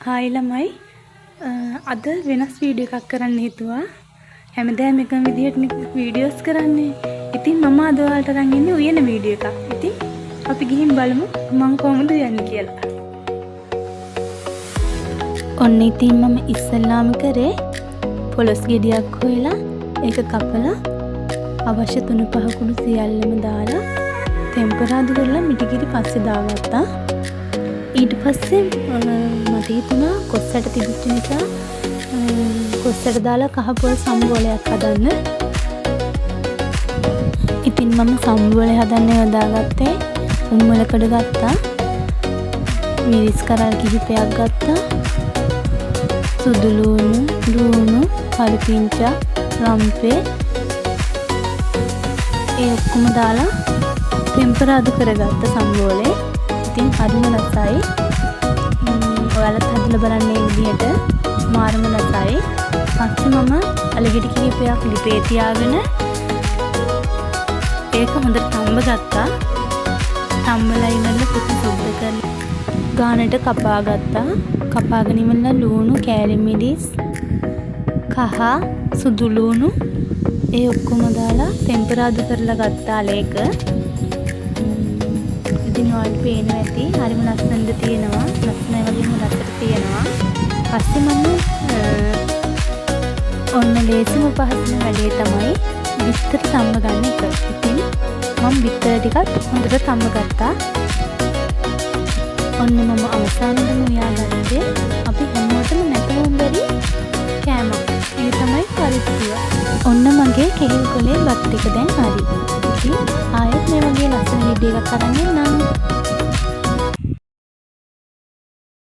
Hi ළමයි, අද වෙනස් වීඩියෝ එකක් කරන්න හිතුවා. හැමදාම එකම විදිහට වීඩියෝස් කරන්නේ. ඉතින් මම අද ඔයාලට අරන් එන්නේ උයන වීඩියෝ එකක්. ඉතින් අපි ගිහින් බලමු මං කොහොමද උයන්නේ කියලා. ඔන්න ඉතින් මම ඉස්සෙල්ලාම කරේ පොළොස් ගෙඩියක් හොයලා ඒක කපලා අවශ්‍ය තුන පහ කුඩු සියල්ලම දාලා තෙම්පරාදු කරලා මිටිකිරි පස්සේ දාගත්තා. ඊට පස්සේ මට හිතුණා කොස් ඇට තිබිච්ච නිසා කොස් ඇට දාලා කහ පොල් සම්බෝලයක් හදන්න. ඉතින් මම සම්බෝලේ හදන්න යොදාගත්තේ උම්මලකඩ ගත්තා. මිරිස් කරල් කිහිපයක් ගත්තා. සුදු ලූණු, ලූණු, කරපිංචා, රම්පේ ඒ ඔක්කොම දාලා තෙම්පරාදු කරගත්ත සම්බෝලේ. ඉතින් හරිම රසයි. ඔයාලත් හදලා බලන්න මේ විදිහට. මාරම රසයි. පස්සේ මම අලගෙඩි කිහිපයක් ලිපේ තියාගෙන ඒක හොඳට තම්බ ගත්තා. තම්බලා ඉවරලා පොත සුද්ධ කරලා ගානට කපා ගත්තා. කපාගෙන ඉවරලා ලූණු, කෑලි මිරිස්, කහ, සුදු ලූණු ඒ ඔක්කොම දාලා තෙම්පරාදු කරලා ගත්තා අලේක. ඉතින් ඔයාලට පේනවා ඇති හරිම ලස්සනට තියෙනවා. ලස්සනයි වගේම රසට තියෙනවා. පස්සේ මම ඔන්න ලේසිම පහසුම වැඩේ තමයි බිත්තර තම්බ ගන්න එක. ඉතින් මම බිත්තර ටිකත් හොඳට තම්බ ගත්තා. ඔන්න මම අවසානෙටම උයාගත්තේ අපි හැමෝටම නැතුවම බැරි කෑමක්. ඒ තමයි පරිප්පුව. ඔන්න මගේ කෙහිල් කොලේ බත් එක දැන් හරි. ඉතින් ආයෙත් මේ වගේ ලස්සන වීඩියෝ එකක් අරන් එන්නම්.